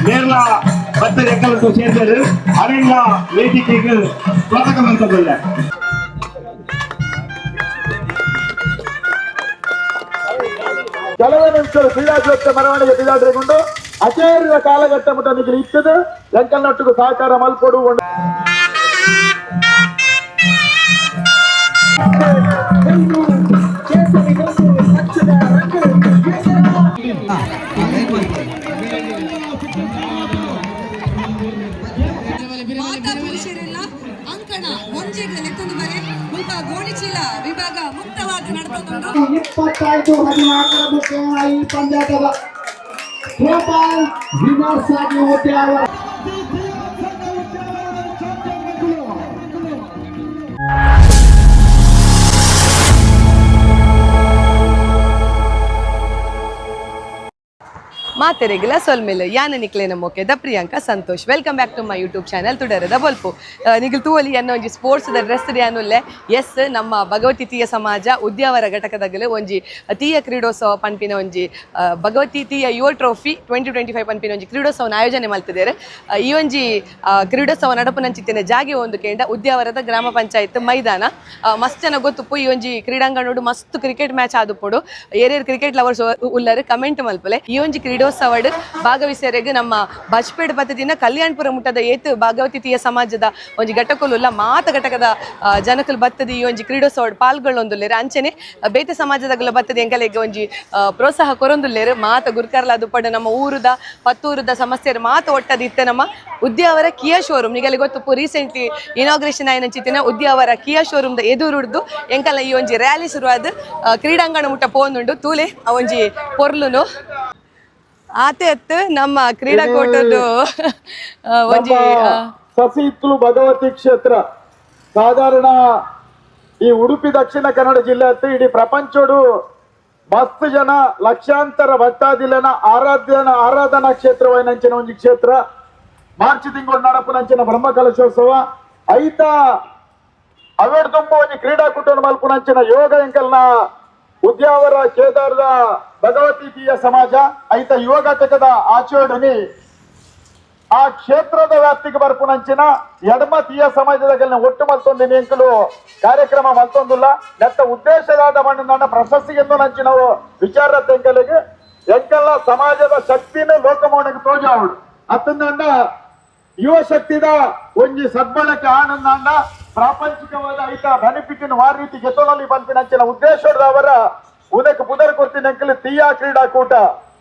ಮೇರ್ಲ ಬತ್ತ ಎಂಕಲತ್ತು ಸೇರ್ದರು ಅರೆಲ್ಲ ವೇದಿಕೆಗೆ ಸ್ವಾಗತ ಮಂತದಲ್ಲ. ಕೆಲವೇ ನಿಮಿಷಗಳು ಕ್ರೀಡಾಜ್ಯೋತಿ ಮೆರವಣಿಗೆ ಬಿದಾಡ್ರೆಗೊಂಡು ಅಚೇರಿದ ಕಾಲಘಟ್ಟ ಮುಟ್ಟ ನಿಗಲಿ ಇತ್ತದು ಎಂಕಲ್ನೊಟ್ಟಿಗೂ ಸಹಕಾರ ಮಲ್ಕೊಡು. ಮಾತಾ ಪುರುಷರೆಲ್ಲ ಅಂಕಣ ಒಂಜೆಗ್ ಲೆತ್ತೊಂದು ಬರೆ ಮುಲ್ಪ ಗೋಣಿಚೀಲ ವಿಭಾಗ ಮುಕ್ತವಾದ ನಡತೊಂದುಂಡು. 25-14ರ ಮುಖೇನ ಈ ಪಂದ್ಯಾಟದ ಗೋಪಾಲ್ ವಿನರ್ಸ್ ಆಗಿ ಉದ್ಯಾವರ. ಮಾತೆರೆಗಿಲ ಸೊಲ್ಮೆಲ್ ಯಾನ ನಿಕ್ಲೇನ ಮೊಕೆದ Priyanka Santosh. Welcome back to my YouTube channel ತುಡರದ ಬೊಲ್ಪು. ನಿಗಲ್ ತೂವಲಿ ಎನ್ನ ಒಂಜಿ ಸ್ಪೋರ್ಟ್ಸ್ ದ ಡ್ರೆಸ್ ಯಾನುಲ್ಲೆ. ಎಸ್, ನಮ್ಮ ಭಗವತಿ ತೀಯ ಸಮಾಜ ಉದ್ಯಾವರ ಘಟಕದಗಲು ಒಂಜಿ ತೀಯ ಕ್ರೀಡೋತ್ಸವ ಪನ್ಪಿನ ಒಂಜಿ ಭಗವತಿ ತೀಯ ಯುವ ಟ್ರೋಫಿ 2025 ಪನ್ಪಿನ ಒಂಜಿ ಕ್ರೀಡೋತ್ಸವನ ಆಯೋಜನೆ ಮಲ್ತಿದ್ದಾರೆ. ಈ ಒಂಜಿ ಕ್ರೀಡೋತ್ಸವ ನಡಪುನಂಚಿತ್ತಿನ ಜಾಗೆ ಒಂದು ಕೇಂದ್ರ ಉದ್ಯಾವರದ ಗ್ರಾಮ ಪಂಚಾಯತ್ ಮೈದಾನ. ಮಸ್ತ್ ಜನ ಗೊತ್ತುಪ್ಪು, ಈ ಒಂಜಿ ಕ್ರೀಡಾಂಗಣೋಡು ಮಸ್ತ್ ಕ್ರಿಕೆಟ್ ಮ್ಯಾಚ್ ಆದುಪ್ಪುಡು. ಏರೇರು ಕ್ರಿಕೆಟ್ ಲವರ್ಸ್ ಉಲ್ಲರು ಕಮೆಂಟ್ ಮಲ್ಪಲೆ. ಈ ಒಂಜಿ ಕ್ರೀಡೋತ್ಸವಡ್ ಭಾಗವಹಿಸರೆಗ್ ನಮ್ಮ ಬಜ್ಪೇಡ್ ಪತ್ತದಿನ ಕಲ್ಯಾಣ್ಪುರ ಮುಟ್ಟದ ಏತ್ ಭಾಗವತಿ ತೀಯ ಸಮಾಜದ ಒಂಜಿ ಘಟಕಲು ಉಲ್ಲ, ಮಾತ ಘಟಕದ ಜನಕುಲು ಬತ್ತದ ಈ ಒಂಜಿ ಕ್ರೀಡೋತ್ಸವಡ್ ಪಾಲ್ಗೊಳ್ಳೊಂದುಲ್ಲೆರ್. ಅಂಚನೆ ಬೇತೆ ಸಮಾಜದಗುಲ ಬತ್ತದ ಎಂಕಲೆಗ್ ಒಂಜಿ ಪ್ರೋತ್ಸಾಹ ಕೊರೊಂದುಲ್ಲೆರ್. ಮಾತ ಗುರ್ಕರ್ಲ ದುಪ್ಪಡು ನಮ್ಮ ಊರುದ ಪತ್ತೂರುದ ಸಮಸ್ಯೆ ಮಾತ ಒಟ್ಟದ ಇತ್ತೆ ನಮ್ಮ ಉದ್ಯಾವರ ಕಿಯಾ ಶೋರೂಮ್ ನಿಗಲಿ ಗೊತ್ತುಪ್ಪು, ರೀಸೆಂಟ್ಲಿ ಇನಾಗ್ರೇಷನ್ ಆಯಿನಂಚಿತ್ತಿನ ಉದ್ಯಾವರ ಕಿಯಾ ಶೋರೂಮ್ ದ ಎದುರುಡ್ದು ಎಂಕಲ ಈ ಒಂಜಿ ರ್ಯಾಲಿ ಶುರುವಾದ ಕ್ರೀಡಾಂಗಣ ಮುಟ್ಟ ಪೋಂದುಂಡು. ತೂಲೆ ಆ ಒಂಜಿ ಪೊರ್ಲುನು. ಆತೆ ಅತ್ತು ನಮ್ಮ ಕ್ರೀಡಾಕೂಟದ್ದು ಒಂಜಿ ಸಸಿಹಿತ್ಲು ಭಗವತಿ ಕ್ಷೇತ್ರ ಸಾಧಾರಣ ಈ ಉಡುಪಿ ದಕ್ಷಿಣ ಕನ್ನಡ ಜಿಲ್ಲೆ ಅತ್ತು ಇಡೀ ಪ್ರಪಂಚೋಡು ಮಸ್ತ್ ಜನ ಲಕ್ಷಾಂತರ ಭಕ್ತಾದಿಲನ ಆರಾಧನಾ ಕ್ಷೇತ್ರವಾಯಿನಂಚಿನ ಒಂಜಿ ಕ್ಷೇತ್ರ. ಮಾರ್ಚ್ ತಿಂಗಳು ನಡಪುನಂಚಿನ ಬ್ರಹ್ಮ ಕಲಶೋತ್ಸವ ಐತ ಅವೆಡ್ ದುಂಬು ಒಂಜಿ ಕ್ರೀಡಾಕೂಟವನ್ನು ಮಲ್ಪುನಂಚಿನ ಯೋಗ ಎಂಕಲ್ನ ಉದ್ಯಾವರ ಕೇದಾರದ ಭಗವತಿ ತೀಯ ಸಮಾಜ ಐತ ಯುವ ಘಟಕದ ಆಚರಣೆ ಆ ಕ್ಷೇತ್ರದ ವ್ಯಾಪ್ತಿಗೆ ಬರ್ಪುನಂಚಿನ ಎಡಮ ತೀಯ ಸಮಾಜದ ಒಟ್ಟು ಮಲ್ತೊಂದು ಎಂಕಲು ಕಾರ್ಯಕ್ರಮ ಮಲ್ತೊಂದುಲ್ಲ. ನೆತ್ತ ಉದ್ದೇಶದಾದ ಮಣ್ಣ ಪ್ರಶಸ್ತಿಗೆಂದು ನಂಚಿನವು ವಿಚಾರ ತೆಂಕಲಿಗೆ ಎಂಕಲ್ಲ ಸಮಾಜದ ಶಕ್ತಿನ ಲೋಕಮೋಣಕ್ಕೆ ತೋಜಾವಡು ಅತ್ತಂದ ಯುವ ಶಕ್ತಿದ ಒಂಜಿ ಸದ್ಬಳಕೆ ಆನಂದಾಂಡ ಪ್ರಾಪಂಚಿಕವಾದ ಐತ ಬೆನಿಫಿಟ್ ವಾರ ರೀತಿ ಗೆತ್ತೊನಲ್ಲಿ ಪನ್ಪಿನಂಚಿನ ಉದ್ದೇಶದ ಅವರ ಉದಕ್ಕೆ ಪುದರ್ ಕೊರ್ತಿನ ಎಂಕಲು ತೀಯಾ ಕ್ರೀಡಾಕೂಟ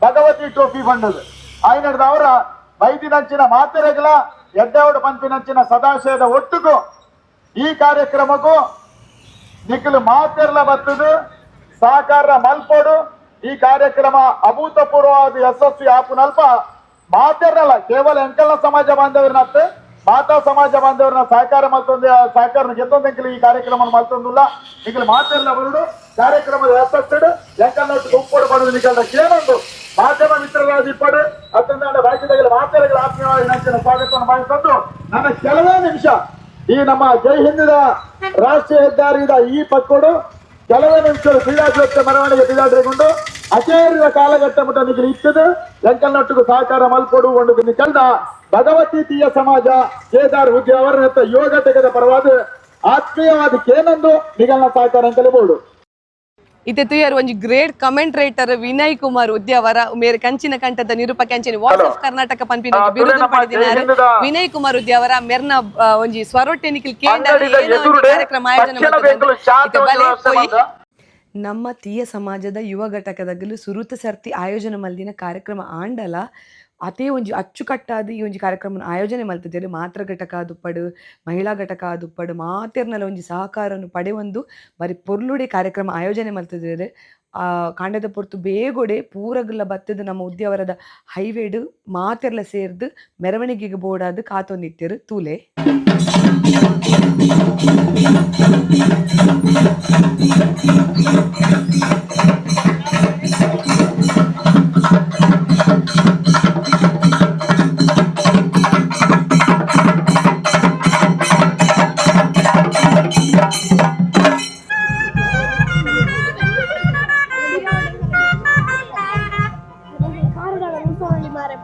ಭಗವತಿ ಟ್ರೋಫಿ ಬಂದದು. ಆಯ್ನಡ್ದ ಅವರ ವೈದ್ಯನಂಚಿನ ಮಾತೆರೆಗಲ ಎಡ್ಡೆವಡು ಪನ್ಪಿನಂಚಿನ ಸದಾಶಯದ ಒಟ್ಟುಗು ಈ ಕಾರ್ಯಕ್ರಮಕ್ಕೂ ನಿಖಲು ಮಾತೆರ್ಲ ಬತ್ತದು ಸಹಕಾರ ಮಲ್ಪೋಡು. ಈ ಕಾರ್ಯಕ್ರಮ ಅಭೂತಪೂರ್ವವಾದ ಯಶಸ್ವಿ ಆಪುನಲ್ಪ ಮಾತೆರ್ನಲ್ಲ, ಕೇವಲ ಎಂಕಲ್ನ ಸಮಾಜ ಬಾಂಧವರನ್ನತ್ತ ಮಾತಾ ಸಮಾಜ ಬಾಂಧವರನ್ನ ಸಹಕಾರ ಮಲ್ತೊಂದು ಸಹಕಾರ ಗೆತ್ತೊಂದು ಎಂಕಲು ಈ ಕಾರ್ಯಕ್ರಮ ಮಲ್ತೊಂದುಲ್ಲ. ನಿಖಲು ಮಾತೆರ್ಲ ಬರುಡು ಕಾರ್ಯಕ್ರಮದ ಯಶಸ್ಸಿಡು ಎಂಕಲ್ನೊಟ್ಟು ಗುಂಪೋಡು ಪಡೆದು ನಿಖಲ್ದ ಕೇನೊಂದು ಮಾಧ್ಯಮ ಮಿತ್ರರಾದ ಇಪ್ಪಡು ಅತ್ತಂದ ಬಾಕಿದಾಗಲ ಮಾತೆರಗಳ ಆತ್ಮೀಯವಾಗಿ ನಂಚಿನ ಸ್ವಾಗತವನ್ನು ಭಾವಿಸಂದು ನನ್ನ ಕೆಲವೇ ನಿಮಿಷ ಈ ನಮ್ಮ ಜೈ ಹಿಂದಿನ ರಾಷ್ಟ್ರೀಯ ಹೆದ್ದಾರಿದ ಈ ಪಕ್ಕೋಡು ಕೆಲವೇ ನಿಮಿಷಗಳು ಕ್ರೀಡಾಜ್ಯೋತಿ ಮೆರವಣಿಗೆ ಬಿದಾಡ್ರೆಗೊಂಡು ಅಚೇರಿದ ಕಾಲಘಟ್ಟ ಮುಟ್ಟ ನಿಗಲಿ ಇತ್ತದು ಎಂಕಲ್ನೊಟ್ಟಿಗೂ ಸಹಕಾರ ಮಲ್ಪೊಡು ಒಂದು ನಿಕಲ್ದ ಭಗವತಿ ತೀಯ ಸಮಾಜ ಕೇದಾರ್ ಉದ್ಯಾವರ ಯುವ ಘಟಕದ ಪರವಾದ ಆತ್ಮೀಯವಾದ ಕೇನಂದು ನಿಗಲ್ನ ಸಹಕಾರ ಅಂತಲೇ. ಇತ್ತೆ ತುಯರ್ ಒಂಜಿ ಗ್ರೇಟ್ ಕಮೆಂಟ್ರೇಟರ್ ವಿನಯ್ ಕುಮಾರ್ ಉದ್ಯಾವರ ಮೇರ್ ಕಂಚಿನ ಕಂಠದ ನಿರೂಪಕ ಅಂಚನೆ ವಾಯ್ಸ್ ಆಫ್ ಕರ್ನಾಟಕ ಪನ್ಪಿನ ಒಂಜಿ ಬಿರುದು ಪಡೆದಿದ್ದಾರೆ ವಿನಯ್ ಕುಮಾರ್ ಉದ್ಯಾವರ. ಮೆರ್ನ ಒಂಜಿ ಸ್ವರೊಟ್ಟೆ ನಿಖಿಲ್ ಕೇಂದ್ರ ಕಾರ್ಯಕ್ರಮ ಆಯೋಜನೆ ಮಲ್ತುಂಡು. ಇತ್ತೆ ಬಲೆ ಪೋಯಿ. ನಮ್ಮ ತೀಯ ಸಮಾಜದ ಯುವ ಘಟಕದಗಲು ಸುರುತ ಸರ್ತಿ ಆಯೋಜನೆ ಮಲ್ದಿನ ಕಾರ್ಯಕ್ರಮ ಆಂಡಲ ಅತೇ ಒಂಜಿ ಅಚ್ಚುಕಟ್ಟಾದ ಈ ಒಂಜಿ ಕಾರ್ಯಕ್ರಮ ಆಯೋಜನೆ ಮಲ್ತಿದ್ದೇವೆ. ಮಾತೃ ಘಟಕ ದುಪ್ಪಡು, ಮಹಿಳಾ ಘಟಕ ದುಪ್ಪಡು, ಮಾತೆರ್ನಲ ಒಂಜಿ ಸಹಕಾರನು ಪಡೆಯೊಂದು ಬಾರಿ ಪೊರ್ಲುಡೆ ಕಾರ್ಯಕ್ರಮ ಆಯೋಜನೆ ಮಲ್ತಿದ್ದೇವೆ. ಕಾಂಡದ ಪೊರ್ತು ಬೇಗೊಡೆ ಪೂರಗುಲ ಬತ್ತದ ನಮ್ಮ ಉದ್ಯಾವರದ ಹೈವೇಡ್ ಮಾತೆರ್ಲ ಸೇರ್ದು ಮೆರವಣಿಗೆಗೆ ಬೋಡಾದ್ ಕಾತೊಂದಿತ್ತೆರ್ ತೂಲೆ. ಕಾರುಗಳ ಮುಸವಳಿ ಮಾರೆ.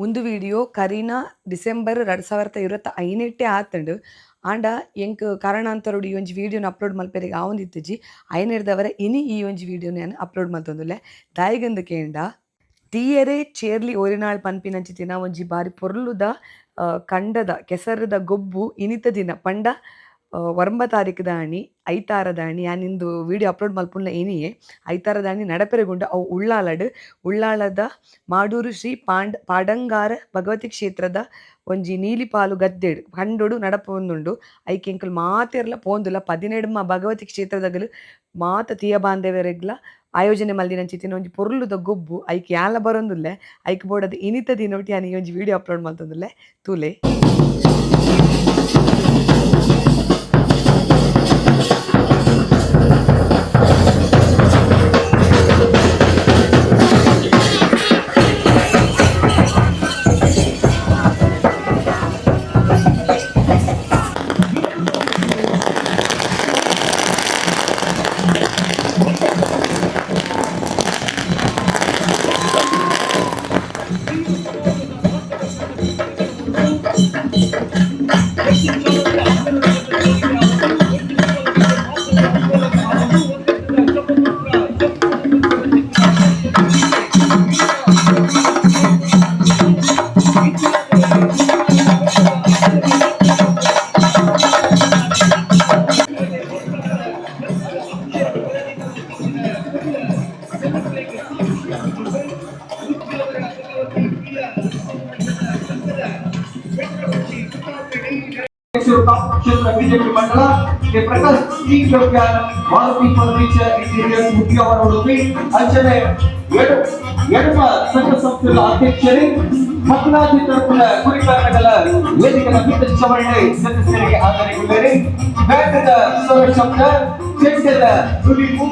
ಒಂದು ವಿಡಿಯೋ ಕರೀನಾ ಡಿಸೆಂಬರ್ 2025 ಆತಂಡು. ಆಂಡ ಎಂಕ್ ಕಾರಣಾಂತರಡು ಈ ಒಂಜಿ ವೀಡಿಯೋನ ಅಪ್ಲೋಡ್ ಮಲ್ಪೆರೆಗ್ ಆವೊಂದಿತ್ತಿಜಿ. ಐನೆರ್ದವರ ಇನಿ ಈ ಒಂಜಿ ವೀಡಿಯೋನ ಯಾನ್ ಅಪ್ಲೋಡ್ ಮಲ್ತೊಂದುಲ್ಲೆ. ದಾಯೆಗಂದ್ ಕೇಂಡ ತೀಯರೆ ಚೇರ್ಲಿ ಒರಿನಾಳ್ ಪನ್ಪಿನಂಚಿತ್ತಿನ ಒಂಜಿ ಬಾರಿ ಪೊರ್ಲುದ ಕಂಡದ ಕೆಸರದ ಗೊಬ್ಬು ಇನಿತ ದಿನ ಪಂಡ 9 ತಾರೀಕುದಾನಿ ಐತಾರದಾನಿ ಯಾನ್ ಇಂದು ವಿಡಿಯೋ ಅಪ್ಲೋಡ್ ಮಲ್ಪುನ ಇನಿಯೇ ಐತಾರದಾನಿ ನಡಪೆರೆಗುಂಡು. ಅವು ಉಳ್ಳಾಲಡ್ ಉಳ್ಳಾಲದ ಮಾಡೂರು ಶ್ರೀ ಪಾಡಂಗಾರ ಭಗವತಿ ಕ್ಷೇತ್ರದ ಒಂಜಿ ನೀಲಿಪಾಲು ಗದ್ದೆಡ್ ಕಂಡೊಡು ನಡಪೊಂದುಂಡು. ಐಕ್ ಎಂಕುಲು ಮಾತೆರ್ಲ ಪೋಂದುಲ್ಲ. 17 ಭಗವತಿ ಕ್ಷೇತ್ರದಗಲು ಮಾತ ತೀಯ ಬಾಂಧವರೆಗ್ಲ ಆಯೋಜನೆ ಮಲ್ದಿನಂಚಿತ್ತಿನ ಒಂಜಿ ಪೊರ್ಲುದ ಗೊಬ್ಬು. ಐಕ್ ಯಾನ್ಲ ಬರೊಂದುಲ್ಲೆ. ಐಕ್ ಬೋಡಾದ್ ಇನಿತ ದಿನೊಟು ಯಾನ್ ಈ ಒಂಜಿ ವಿಡಿಯೋ ಅಪ್ಲೋಡ್ ಮಲ್ತೊಂದುಲ್ಲೆ ತೂಲೆ. ಕ್ಷೇತ್ರ ಬಿಜೆಪಿ ಮಂಡಲ K Prakash T Kotian, Maruti furniture interiors Udyavara Udupi, ಅಂಚನೆ ಎಡಮ ಸಂಘ ಸಂಸ್ಥೆಗಳ ಅಧ್ಯಕ್ಷರೇ ಮಕ್ಕಳಾದಿ ತರಪಿನ ಗುರಿಕಾರಗಳ ವೇದಿಕೆಯ ಪೀಠ ಚವರಣೆ ಸದಸ್ಯರಿಗೆ ಆದರಿಸಿದ್ದಾರೆ. ಬ್ಯಾಂಕದ ಸ್ವರ ಶಬ್ದ, ಚೆಂಡದ ನುಡಿಪು,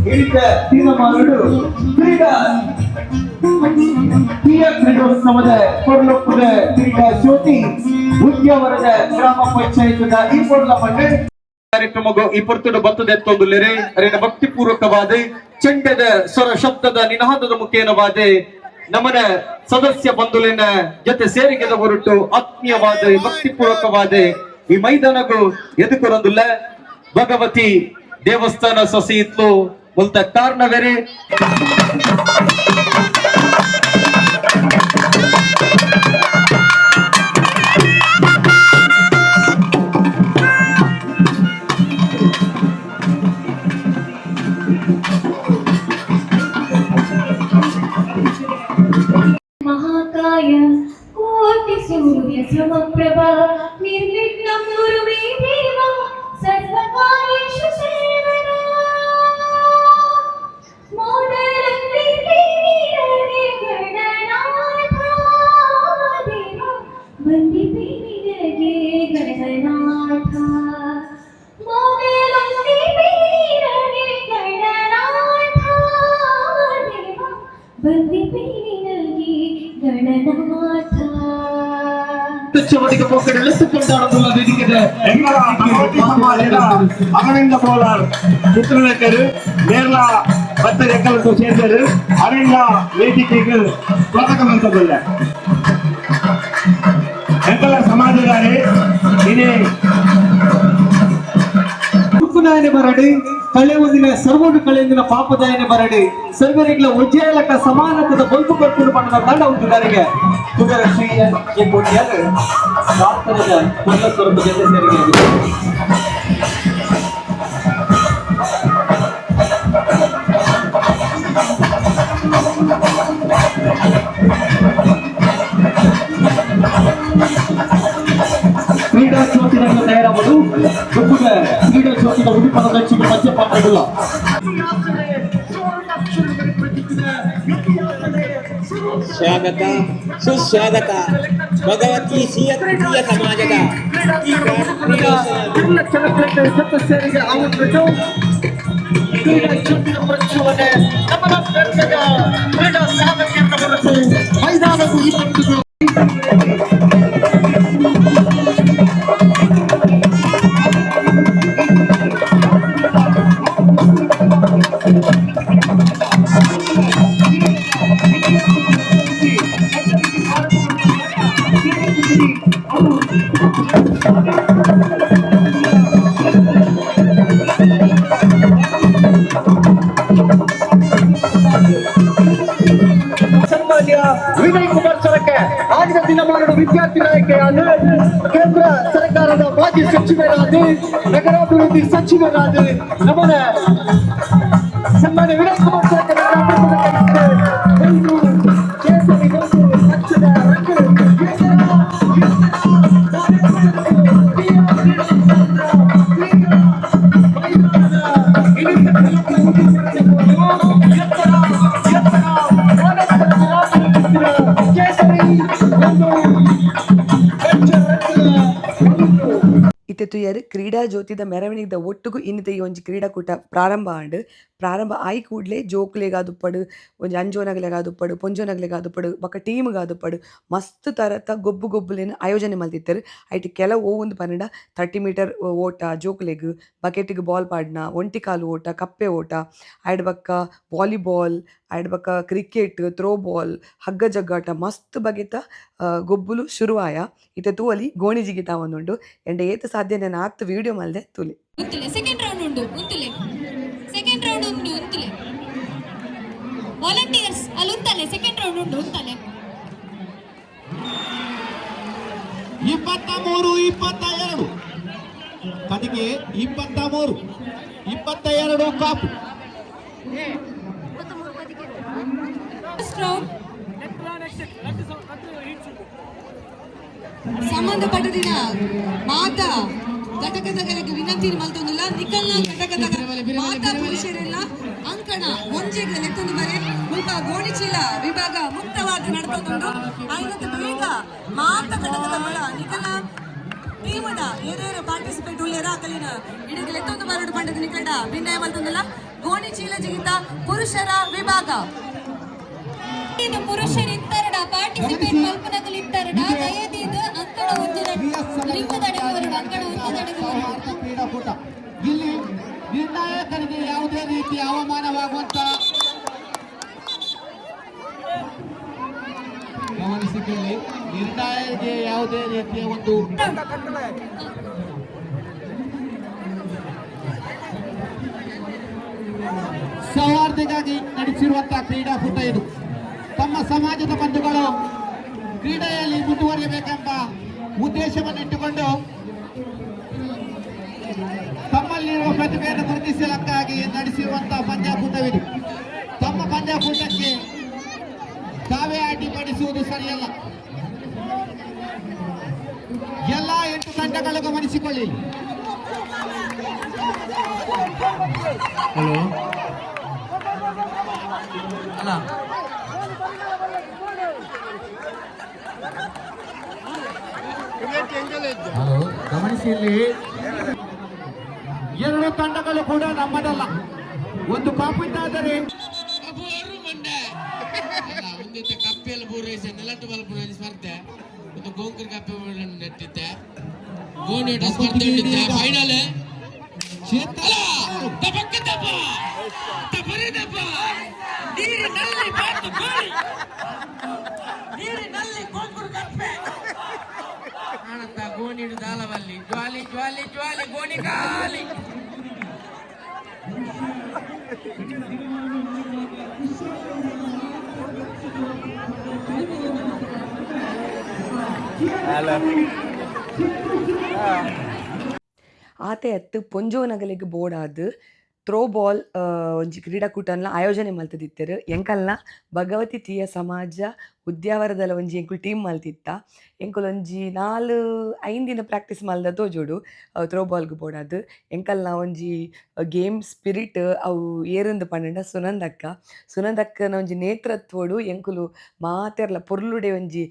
ಹಿಡಿತ ತೀರ್ಮಾನಗಳು ಕ್ರೀಡಾ ತೀಯ ಕ್ರೀಡೋತ್ಸವದ ಕೊರ್ಲೊಪ್ಪದ ಕ್ರೀಡಾ ಜ್ಯೋತಿ ಉದ್ಯಾವರದ ಗ್ರಾಮ ಪಂಚಾಯತ್ ಈ ಪೊರ್ಲ ಮಂಡಳಿ ಕಾರ್ಯಕ್ರಮಗೂ ಈ ಪೊರ್ತುಡು ಬತ್ತದೆತ್ತೊಂದುಲ್ಲೆರೆ. ಅರಿನ ಭಕ್ತಿಪೂರ್ವಕವಾದ ಚೆಂಡದ ಸ್ವರ ಶಬ್ದದ ನಿನಾದದ ಮುಖೇನವಾದ ನಮನ ಸದಸ್ಯ ಬಂಧುಲಿನ ಜೊತೆ ಸೇರಿಗೆದ ಹೊರಟು ಆತ್ಮೀಯವಾದ ಭಕ್ತಿಪೂರ್ವಕವಾದ ಈ ಮೈದಾನಗೂ ಎದುಕೊರೊಂದುಲ್ಲ. ಭಗವತಿ ದೇವಸ್ಥಾನ ಸೊಸೆಯಿತ್ಲು ಮುಲ್ತ ಕಾರಣವೇರೆ. महाकाय कोटिसूर्यसमप्रभा निर्विघ्नं कुरु मे देव सर्वकार्येषु सर्वदा. मोदरन्ति देवी गणनाथ ದೇವ ವಂದಿಪೆ ನಿನಗೆ ಗಣನಾಥ. ಮೊದಲೊಂದಿ ನಿನಗೆ ಗಣನಾಥ ದೇವ ವಂದಿಪೆ ನಿನಗೆ ಗಣನಾಥ. ಚವಟಿಗೆ ಪೋಕಡೆ ಕೊಂಡಾಡೋದಿಲ್ಲ ವೇದಿಕೆದ ಎಂಗಳ ಭಗವತಿ ಸಮಾಜದ ಅರವಿಂದ ಬೋಲಾರ್ ಚಿತ್ರಲೇಖರು ನೇರ್ಲ ಬತ್ತದ ಎಕ್ಕಲಕ್ಕೆ ಸೇರ್ದರು. ಅರವಿಂದ ವೇದಿಕೆಗೆ ಸ್ವಾಗತ ಮಂತದಲ್ಲ. ಎಂಕಲ ಸಮಾಜದಾರೆ ಇದೇ ಉಪ್ಪುನಾಯನೆ ಬರಡಿ, ಕಳೆ ಒಂದಿನ ಸರ್ವಡು ಕಳೆಯೊಂದಿನ ಪಾಪದಾಯನೆ ಬರಡಿ, ಸರ್ವರಿಗ್ಲ ಉಜ್ಜಯಲಕ ಸಮಾನತದ ಬೊಲ್ಪು ಕರ್ಪುಡು ಬಣ್ಣದ ತಂಡ ಉಂಟುದಾರಿಗೆ ತುಗರ ಶ್ರೀ ಕೆ ಕೋಟ್ಯಾರ್ ಪ್ರಾರ್ಥನದ ಕೊಲ್ಲ ಸ್ವರೂಪ ಜೊತೆ ಸೇರಿಗೆ. ಕ್ರೀಡಾ ಜ್ಯೋತಿನ ತಯಾರಾಗಲು ಗೊಬ್ಬುಗ ಕ್ರೀಡಾ ಜ್ಯೋತಿನ ಉಡುಪನ ದಕ್ಷಿಣ ಮಧ್ಯ ಪಾತ್ರಗಳ ಸ್ವಾಗತ ಸುಸ್ವಾಗತ. ಭಗವತಿ ಸಿಯ ತೃತೀಯ ಸಮಾಜದ ಈ ಕ್ರೀಡೋತ್ಸವ ಸದಸ್ಯರಿಗೆ ಆಮಂತ್ರಿತು. ಕ್ರೀಡಾ ಜ್ಯೋತಿನ ಪ್ರಚೋದನೆ ನಮನ ಬೆಟ್ಟದ ಕ್ರೀಡಾ ಸಾಧಕರನ್ನ ಹೊರತು ಮೈದಾನವು ಇವತ್ತು ವೇದಿಕೆಯಾದ ಕೇಂದ್ರ ಸರ್ಕಾರದ ಮಾಜಿ ಸಚಿವರಾದ, ನಗರಾಭಿವೃದ್ಧಿ ಸಚಿವರಾದ ನಮ್ಮನ ಸನ್ಮಾನ್ಯ ವಿನೋದ್ ಕುಮಾರ್ ಸರ್ ಒಂದು ಕೇಸರಿ, ಒಂದು ಪಕ್ಷದ ರಂಗು. ಕೇಸರಿ ಒಂದು ಪಚ್ಚ ರಂಗಿನ ಒಂದು. ಇತ್ತೆ ತೂಯರ್, ಕ್ರೀಡಾ ಜ್ಯೋತಿದ ಮೆರವಣಿಗೆದ ಒಟ್ಟುಗು ಇನ್ನಿತ ಈ ಒಂಜಿ ಕ್ರೀಡಾಕೂಟ ಪ್ರಾರಂಭ ಆಂಡ್. ಪ್ರಾರಂಭ ಆಯಿ ಕೂಡ್ಲೆ ಜೋಕುಲೆಗಾದುಪ್ಪಡು, ಒಂಜಿ ಅಂಜೋನಗಲೆಗಾದುಪ್ಪಡು, ಪೊಂಜೋನಗಲೆಗಾದುಪ್ಪಡು, ಬೊಕ್ಕ ಟೀಮ್ಗಾದುಪ್ಪಡು, ಮಸ್ತ್ ತರತ ಗೊಬ್ಬು ಗೊಬ್ಬುಲೆನ್ ಆಯೋಜನೆ ಮಲ್ತಿತ್ತೆರ್. ಐಟ್ ಕೆಲವು ಒವುಂದು ಪಂಡ, 30 ಮೀಟರ್ ಓಟ ಜೋಕುಲೆಗ್, ಬಕೆಟ್ಗ್ ಬಾಲ್ ಪಾಡ್ನ, ಒಂಟಿ ಕಾಲು ಓಟ, ಕಪ್ಪೆ ಓಟ, ಐಡ್ ಬೊಕ್ಕ ವಾಲಿಬಾಲ್, ಐಡ್ ಬೊಕ್ಕ ಕ್ರಿಕೆಟ್, ಥ್ರೋ ಬಾಲ್, ಹಗ್ಗ ಜಗ್ಗಾಟ, ಮಸ್ತ್ ಬಗೆತ ಗೊಬ್ಬುಲು ಶುರು ಆಯ. ಇತ್ತೆ ತೂವೊಲಿ, ಗೋಣಿ ಜಿಗಿತ ಆವೊಂದುಂಡು. ಎಂಡ ಏತ್ ಸಾಧ್ಯನೆ ಆತ್ ವೀಡಿಯೋ ಮಲ್ದೆ, ತೂಲೆ. ಉಂತುಲೆ, ಸೆಕೆಂಡ್ ರೌಂಡ್ ಉಂಡು, ಉಂತುಲೆ. ಸೆಕೆಂಡ್ ರೌಂಡ್ ಉಂಡು, ಉಂತುಲೆ. ವಾಲಂಟಿಯರ್ಸ್ ಅಲ್ಲಿ ಉಂತಲೆ. ಸೆಕೆಂಡ್ ರೌಂಡ್ ಉಂಡು, ಉಂತಲೆ. 23-22 ಕದಿಗೆ, 23-22 ಕಾಪು. First round. ಸಂಬಂಧಪಟ್ಟ ದಿನ ಮಾತಾ ಘಟಕದಗಳಿಗೆ ವಿನಂತಿ ಮಲ್ತೊಂದುಲ್ಲ, ನಿಕಲ್ನ ಘಟಕದ ಮಾತಾ ಪುರುಷರೆಲ್ಲ ಅಂಕಣ ಒಂಜೆಗೆ ಲೆತ್ತೊಂದು ಬರೆ. ಮುಲ್ಪ ಗೋಣಿಚೀಲ ವಿಭಾಗ ಮುಕ್ತವಾದ ನಡ್ತೊಂದುಂಡು. ಆಯ್ನತ್ ಬೇಗ ಮಾತ ಘಟಕದ ಬಲ ನಿಕಲ್ನ ಟೀಮದ ಏನೇನು ಪಾರ್ಟಿಸಿಪೇಟ್ ಉಲ್ಲೇರ ಅಕಲಿನ ಇಡೀ ಲೆತ್ತೊಂದು ಬರಡು ಪಂಡದ ನಿಕಲ್ಡ ಭಿನ್ನಯ ಮಲ್ತೊಂದುಲ್ಲ. ಗೋಣಿಚೀಲ ಜಿಗಿತ ಪುರುಷರ ವಿಭಾಗ. ಪುರುಷರಿತ್ತರಡ, ಪಾರ್ಟಿಸಿಪೇಟ್ ಮಲ್ಪನಗಲು ಇತ್ತರಡ, ದಯದೀದ್ ಅಂಕಣ ಒಂಜಿ ರಿಂಗದಡೆಗೆ ಬರಡು, ಅಂಕಣ ಒಂಜದಡೆಗೆ ಬರಡು. ಸೌಹಾರ್ದ ಕ್ರೀಡಾಕೂಟ. ಇಲ್ಲಿ ನಿರ್ಣಾಯಕರಿಗೆ ಯಾವುದೇ ರೀತಿಯ ಅವಮಾನವಾಗುವಂತ, ಗಮನಿಸಿಕೊಳ್ಳಿ, ನಿರ್ಣಾಯಕರಿಗೆ ಯಾವುದೇ ರೀತಿಯ ಒಂದು ಸೌಹಾರ್ದಕ್ಕಾಗಿ ನಡೆಸಿರುವಂತಹ ಕ್ರೀಡಾಕೂಟ ಇದು. ತಮ್ಮ ಸಮಾಜದ ಬಂಧುಗಳು ಕ್ರೀಡೆಯಲ್ಲಿ ಮುಂದುವರಿಯಬೇಕೆಂಬ ಉದ್ದೇಶವನ್ನು ಇಟ್ಟುಕೊಂಡು ತಮ್ಮಲ್ಲಿರುವ ಪ್ರತಿಭೆಯನ್ನು ಗುರುತಿಸಲಕ್ಕಾಗಿ ನಡೆಸಿರುವಂತಹ ಪಂದ್ಯಾಕೂಟವಿದು. ತಮ್ಮ ಪಂದ್ಯಾಕೂಟಕ್ಕೆ ತಾವೇ ಅಡ್ಡಿಪಡಿಸುವುದು ಸರಿಯಲ್ಲ. ಎಲ್ಲ ಎಂಟು ತಂಡಗಳು ಗಮನಿಸಿಕೊಳ್ಳಿ. ಹಲೋ, ಅಲ್ಲ. ಹಲೋ, ಗಮನಿಸಿ, ಇಲ್ಲಿ ಎರಡು ತಂಡಗಳು ಕೂಡ ನಮ್ಮದಲ್ಲ. ಒಂದು ಕಾಪಿದ್ದಾದರೆ ಒಂದಿತ್ತೆ ಕಪ್ಪೆಲ್ಲ ಪೂರೈಸಿ ನೆಲಟ್ಟು ಬಲ್ಪುನ ಸ್ಪರ್ಧೆ. ಒಂದು ಗೋಂಕರ್ ಕಪ್ಪೆ ನೆಟ್ಟಿತ್ತೆ, ಗೋಣಿ ಸ್ಪರ್ಧೆ ಉಂಡಿತ್ತೆ, ಫೈನಲ್. ದಪಕ್ಕ ದಪ ದಪರಿ ದಪ, ನೀರಿನಲ್ಲಿ ಬಾತು ಗೋಳಿ, ನೀರಿನಲ್ಲಿ ಗೋಂಕುರು ಕಪ್ಪೆ ಕಾಣತ್ತ. ಗೋಣಿ ದಾಲವಲ್ಲಿ ಜ್ವಾಲಿ ಜ್ವಾಲಿ ಜ್ವಾಲಿ, ಗೋಣಿ ಖಾಲಿ. ಆತೆ ಅತ್ತು, ಪೊಂಜೋನಗಲೆಗ್ ಬೋಡಾದ್ ಥ್ರೋ ಬಾಲ್ ಒಂಜಿ ಕ್ರೀಡಾಕೂಟನ್ಲ ಆಯೋಜನೆ ಮಲ್ತುದಿತ್ತೆರ್. ಎಂಕಲ್ನ ಭಗವತಿ ತೀಯ ಸಮಾಜ ಉದ್ಯಾವರದಲ ಒಂಜಿ ಎಂಕುಲು ಟೀಮ್ ಮಲ್ತಿತ್ತ. ಎಂಕುಲು ಒಂಜಿ 4-5 ದಿನ ಪ್ರಾಕ್ಟೀಸ್ ಮಲ್ದ ತೋಜೋಡು ಥ್ರೋ ಬಾಲ್ಗ್ ಬೋಡಾದ್. ಎಂಕಲ್ನ ಒಂಜಿ ಗೇಮ್ ಸ್ಪಿರಿಟ್ ಅವು ಏರಂದು ಪಂಡ ಸುನಂದಕ್ಕ. ಸುನಂದಕ್ಕನ ಒಂಜಿ ನೇತೃತ್ವಡು ಎಂಕುಲು ಮಾತೆರ್ಲ ಪೊರ್ಲುಡೆ ಒಂಜಿ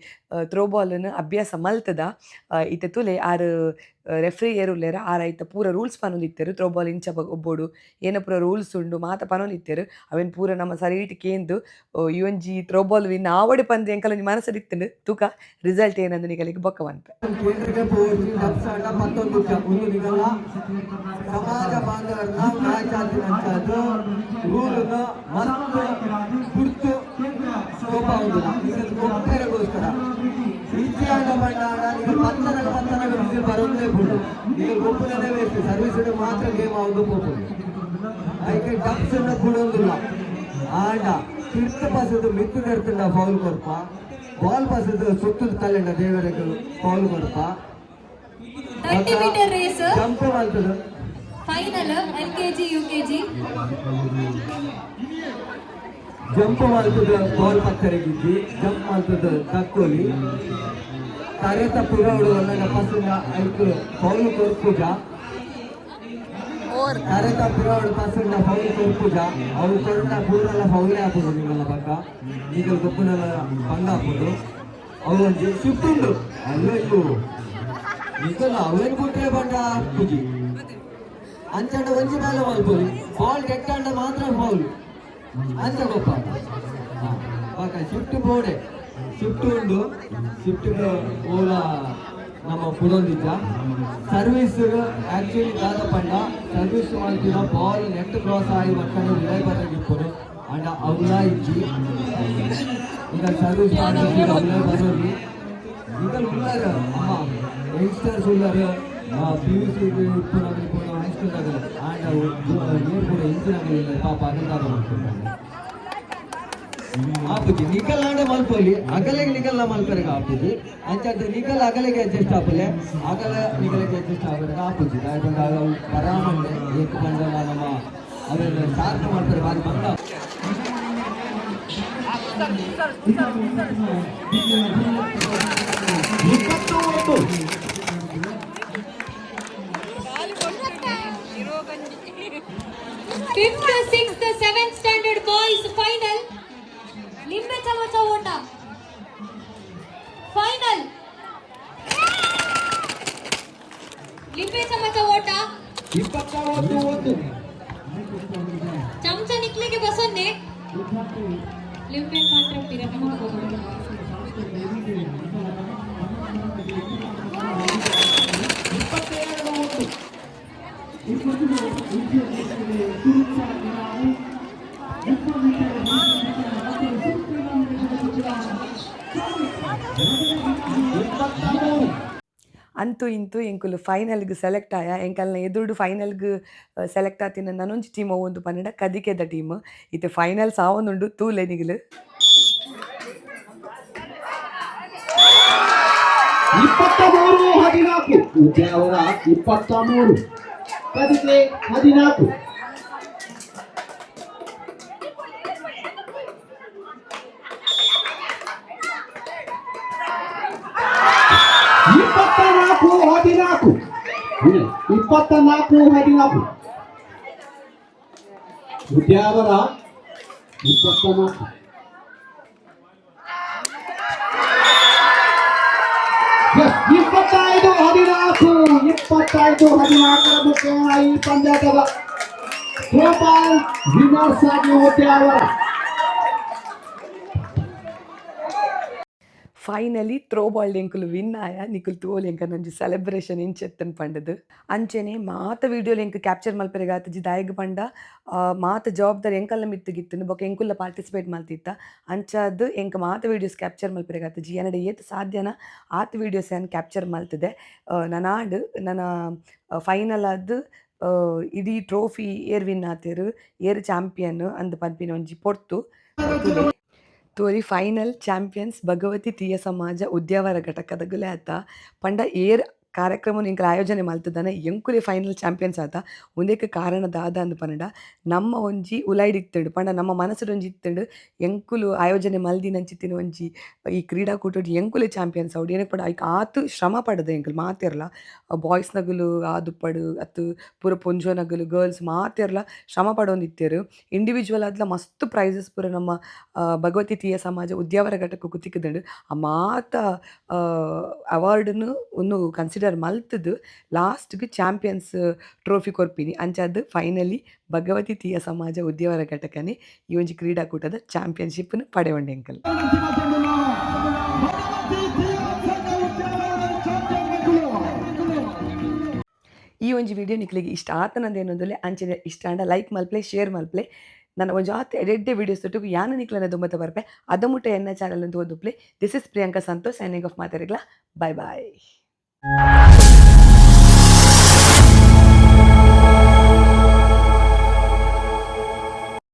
ಥ್ರೋ ಬಾಲ್ನ್ ಅಭ್ಯಾಸ ಮಲ್ತದ. ಇತ್ತೆ ತೂಲೆ, ಆರ್ ರೆಫ್ರಿ ಏರ್ ಉಲ್ಲೆರ್, ಆರ್ ಐತ ಪೂರ ರೂಲ್ಸ್ ಪನೊಂದಿತ್ತೆರ್. ಥ್ರೋ ಬಾಲ್ ಇಂಚ ಗೊಬ್ಬೊಡು, ಏನ ಪೂರ ರೂಲ್ಸ್ ಉಂಡು ಮಾತ ಪನೊಂದಿತ್ತೆರ್. ಅವೆನ್ ಪೂರ ನಮ ಸರಿಟ್ ಕೇಂದು ಈ ಒಂಜಿ ಥ್ರೋ ಬಾಲ್ ವಿನ್ ಆವಡೆ ಪಂದ್ ಎಂಕಲ್ ಒಂಜಿ ಮನಸ್ಸು ಇತ್ತುಂಡು. ತೂಕ, ರಿಸಲ್ಟ್ ಏನಂದು ನಿಕಲೆಗ್ ಬೊಕ್ಕ ಪನ್ಪೆ. ಕೇಂದ್ರಕ್ಕೆ ಪೋವೊಡ್ಚಿ. ಡಬ್ಸ್ ಆಂಡ 19 ಉಂದು ನಿಗಲ್ಲ ಸಮಾಜ ಬಾಂಧವರನ್ನ ಮ್ಯಾಚ್ ಆತಿನಂಚಾದ್ ರೂಲನ್ನ ಮಸ್ತ್ ಪುರ್ತು ತೋಪಾವುದಿಲ್ಲ ನಿಗಲ್ ಗೊಬ್ಬರಗೋಸ್ಕರ. ಇಚ್ಛೆಯಾದ ಬಣ್ಣ ನಿಗಲ್ ಪತ್ತನಗ ಪತ್ತನಗ ಬಿಸಿಲು ಬರೋದೇ ಪುಂಡು. ನಿಗಲ್ ಗೊಬ್ಬರನೇ ವೇಸ್ಟ್. ಸರ್ವಿಸ್ ಮಾತ್ರ ಗೇಮ್ ಆವುದು ಪೋಪುಂಡು. ಐಕೆ ಡಬ್ಸ್ ಅನ್ನ ಕೊಡೋದಿಲ್ಲ. ಆಂಡ ತಿರ್ತ ಪಾಸದ ಮಿತ್ತು ನೆರ್ತುಂಡ ಫೌಲ್ ಕೊರ್ಪ. Ball pass ಸುತ್ತದ ತಲೆಂಡ ದೇವರಿಗೆ ಫೌಲ್ ಕೊಡ್ಪ. 30 metre race. Jump ಮಾಡ್ತದೆ. Final LKG UKG. Jump ಮಾಡ್ತದ, ಬಾಲ್ ಪಕ್ಕರಿಗಿದ್ದಿ ಜಂಪ್ ಮಾಡ್ತದ ತಕ್ಕೋಲಿ. ತರೆತ ಪಿರವಡು ಅಲ್ಲ ಪಸ್ಸಿನ ಐಕ್ ಫೌಲ್ ಕೊರ್ಪುಜ. ತರೆತ ಪಿರವಡು ಪಸ್ಸಿನ ಫೌಲ್ ಕೊರ್ಪುಜ. ಅವು ಕೊರ್ನ ಪೂರಲ್ಲ ಫೌಲೇ ಹಾಕುದು. ನಿಮ್ಮಲ್ಲ ಪಕ್ಕ ಈಗ ಗೊಬ್ಬುನೆಲ್ಲ ಬಂಗ ಹಾಕುದು. ಅವು ಒಂಜಿ ಶಿಫ್ಟ್ ಉಂಡು. ಅಲ್ಲೋ, ನಿಕಲ್ಲ ಅವೇನು ಕೊಟ್ಟರೆ ಬಂಡ ಪೂಜಿ ಅಂಚಂಡ ಒಂಜಿ ಮೇಲೆ ಮಲ್ಪೊಲಿ. ಬಾಲ್ ಡೆಟ್ಟಂಡ ಮಾತ್ರ ಫೌಲ್ ಅಂಚ ಗೊಪ್ಪ. ಬಾಕ ಶಿಫ್ಟ್ ಬೋಡೆ, ಶಿಫ್ಟ್ ಉಂಡು. ಶಿಫ್ಟ್ ಓಲ ನಮ್ಮ ಪುದೊಂದಿದ್ದ ಸರ್ವಿಸ್. ಆಕ್ಚುಲಿ ದಾದ ಪಂಡ, ಸರ್ವಿಸ್ ಮಲ್ತಿನ ball net cross ಆಗಿ ಮಕ್ಕಳು ವಿಲೈ ಬರಗಿಪ್ಪುನು. ಅಂಡ ಅವಲ ಇಜ್ಜಿ. ಈಗ ಸರ್ವಿಸ್ ಮಾಡ್ತಿದ್ದೀರ, ಅವಲೇ ಬರೋಲಿ. ಈಗ ಉಳ್ಳಾರ ಅಮ್ಮ ಯಂಗ್ಸ್ಟರ್ಸ್ ಉಳ್ಳಾರ. ಪಿಯುಸಿ ಇಪ್ಪುನಗಲು ಪೂರ, ಹೈಸ್ಕೂಲ್ ಆಗಲು. ಆಂಡ ನೀರು ಪೂರ ಇಂಚಿನಗಲು ಪಾಪ ಅಗಲ್ದಾದ ಮಾಡ್ತಾರೆ. ಆಪುಜಿ, ನಿಕಲ್ ಆಂಡ ಮಲ್ಪೊಲಿ, ಅಗಲೆಗ್ ನಿಕಲ್ನ ಮಲ್ಪೆರೆಗ್ ಆಪುಜಿ. ಅಂಚಾದ್ ನಿಕಲ್ ಅಗಲೆಗೆ ಅಡ್ಜಸ್ಟ್ ಆಪುಲೆ, ಅಗಲ ನಿಕಲೆಗೆ ಅಡ್ಜಸ್ಟ್ ಆಪೆರೆಗ್ ಆಪುಜಿ. ದಾಯೆ ಪಂಡ ಅವು ಪರಾಮಂಡೆ ಏಕ್ ಪಂಡಲ ನಮ್ಮ ಅವೆಲ್ಲ ಶಾರ್ಪ್ ಮಾಡ್ತಾರೆ ಬಾರಿ ಬಂಗ. 21. Fifth, sixth, seventh standard boys final. ಲಿಂಬೆ ಚಮಚ ಓಟ ಫೈನಲ್. ಲಿಂಬೆ ಚಮಚ ಓಟ. 21 1. ಚಮಚ ನಿಕ್ಲಿಗೆ ಬಸನ್ನೆ ಲಿಂಬೆ ಮಾತ್ರ ಪಿರ. 22 1. 23. ಅಂತೂ ಇಂತೂ ಎಂಕುಲು ಫೈನಲ್ಗೆ ಸೆಲೆಕ್ಟ್ ಆಯ. ಎಂಕಲ್ನ ಎದುರುಡು ಫೈನಲ್ಗೆ ಸೆಲೆಕ್ಟ್ ಆತಿನ ನನೊಂಜಿ ಟೀಮ್ ಒವ್ವೊಂದು ಪನ್ನಡ ಕದಿಕೆದ ಟೀಮ್. ಇತ್ತೆ ಫೈನಲ್ಸ್ ಆವೊಂದುಂಡು, ತೂಲೆ ನಿಗಲು. 23 14. ಉದ್ಯಾವರ 23, ಕದಿಕೆ 14. 24 14, 24 14. Udyavara 24. 25 14. 25 14ರ ಮುಖೇನ ಈ ಪಂದ್ಯದ ಥ್ರೋಬಾಲ್ ವಿನ್ನರ್ಸ್ ಆಗಿ ಉದ್ಯಾವರ. Finally throw ball ಎಂಕುಲು ವಿನ್ ಆಯ. ನಿಕುಲು ತೂವೊಲಿ ಎಂಕಲ್ನ ಒಂಜಿ ಸೆಲೆಬ್ರೇಷನ್ ಇಂಚೆತ್ತನ್ ಪಂಡದು. ಅಂಚೆನೆ ಮಾತ ವಿಡಿಯೋಲು ಎಂಕ್ ಕ್ಯಾಪ್ಚರ್ ಮಲ್ಪೆರೆಗ್ ಆತುಜಿ. ದಾಯೆಗ್ ಪಂಡ ಮಾತ ಜವಾಬ್ದಾರಿ ಎಂಕಲ್ನ ಮಿತ್ತುಗಿತ್ತುಂಡು. ಬೊಕ ಎಂಕುಲ್ಲ ಪಾರ್ಟಿಸಿಪೇಟ್ ಮಲ್ತಿತ್ತ. ಅಂಚಾದ್ ಎಂಕ್ ಮಾತ ವೀಡಿಯೋಸ್ ಕ್ಯಾಪ್ಚರ್ ಮಲ್ಪೆರೆಗ್ ಆತುಜಿ. ಎನಡ ಏತ್ ಸಾಧ್ಯನ ಆತ್ ವೀಡಿಯೋಸ್ ಯಾನ್ ಕ್ಯಾಪ್ಚರ್ ಮಲ್ತುದೆ. ನನಾಡ್ ನನ ಫೈನಲ್ ಆದ್ ಇಡೀ ಟ್ರೋಫಿ ಏರ್ ವಿನ್ ಆತೆರ್, ಏರ್ ಚಾಂಪಿಯನ್ ಅಂದ್ ಪನ್ಪಿನ ಒಂಜಿ ಪೊರ್ತು ತೂಲೆ. ತೋರಿ, ಫೈನಲ್ ಚಾಂಪಿಯನ್ಸ್ ಭಗವತಿ ತೀಯ ಸಮಾಜ ಉದ್ಯಾವರ ಘಟಕದಗುಲೆ ಆತ. ಪಂಡ ಏರ್ ಕಾರ್ಯಕ್ರಮ ಎಂಕುಲು ಆಯೋಜನೆ ಮಲ್ತುದನ, ಎಂಕುಲೆ ಫೈನಲ್ ಚಾಂಪಿಯನ್ಸ್ ಆತ. ಉಂದೆಕ್ ಕಾರಣ ದಾದ ಅಂದ್ ಪಂಡ, ನಮ್ಮ ಒಂಜಿ ಉಲೈಡ್ ಇತ್ತುಂಡು. ಪಂಡ ನಮ್ಮ ಮನಸ್ಸುಡು ಒಂಜಿ ಇತ್ತುಂಡು, ಎಂಕುಲು ಆಯೋಜನೆ ಮಲ್ದಿನಂಚಿತ್ತಿನ ಒಂಜಿ ಈ ಕ್ರೀಡಾಕೂಟಡ್ ಎಂಕುಲೆ ಚಾಂಪಿಯನ್ಸ್ ಆವೊಡು. ಏನಕ್ ಪಂಡ ಐಕ್ ಆತ್ ಶ್ರಮ ಪಡದ ಎಂಕುಲು ಮಾತೆರ್ಲ. ಬಾಯ್ಸ್ ನಗುಲು ಆದುಪ್ಪಡು ಅತ್ತ್ ಪೂರ ಪೊಂಜೋನಗುಲು, ಗರ್ಲ್ಸ್ ಮಾತೆರ್ಲ ಶ್ರಮ ಪಡೊಂದಿತ್ತೆರ್. ಇಂಡಿವಿಜುವಲ್ ಆದ್ಲ ಮಸ್ತ್ ಪ್ರೈಸಸ್ ಪೂರ ನಮ್ಮ ಭಗವತಿ ತೀಯ ಸಮಾಜ ಉದ್ಯಾವರ ಘಟಕಕ್ಕೂ ತಿಕ್ಕುದುಂಡು. ಆ ಮಾತ ಅವಾರ್ಡ್ನು ಉಂದು ಕನ್ಸಿಡರ್ ಮಲ್ತುದು ಲಾಸ್ಟ್‌ಗ್ ಚಾಂಪಿಯನ್ಸ್ ಟ್ರೋಫಿ ಕೊರ್ಪಿನಿ. ಅಂಚಾದ್ ಫೈನಲಿ ಭಗವತಿ ತೀಯ ಸಮಾಜ ಉದ್ಯಾವರ ಘಟಕನೆ ಈ ಒಂಜಿ ಕ್ರೀಡಾಕೂಟದ ಚಾಂಪಿಯನ್‌ಶಿಪ್ ನ್ ಪಡೆಯೊಂಡೆ ಎಂಕುಲು. ಭಗವತಿ ತೀಯ ಸಂಘ ಉದ್ಯಾವರದ ಚಾಂಪಿಯನ್. ಈ ಒಂಜಿ ವಿಡಿಯೋ ನಿಕ್ಲೆಗ್ ಇಷ್ಟ ಆತನಂದೇನೊಂದುಲ್ಲೆ. ಅಂಚನೆ ಇಷ್ಟ ಆಂಡ ಲೈಕ್ ಮಲ್ಪಲೆ, ಶೇರ್ ಮಲ್ಪಲೆ. ನನ್ನ ಒಂಜಿ ಆತ್ ಎಡ್ಡೆ ವೀಡಿಯೋಸ್ ಒಟ್ಟುಗು ಯಾನ್ ನಿಕ್ಲೆನ ದುಂಬತ್ತ ಬರ್ಪೆ. ಅದ ಮುಟ್ಟ ಎನ್ನ ಚಾನಲ್ ತೂವೊಂದುಪ್ಪುಲೆ. This is Priyanka Santosh signing off. ಮಾತೆರೆಗ್ಲ bye bye.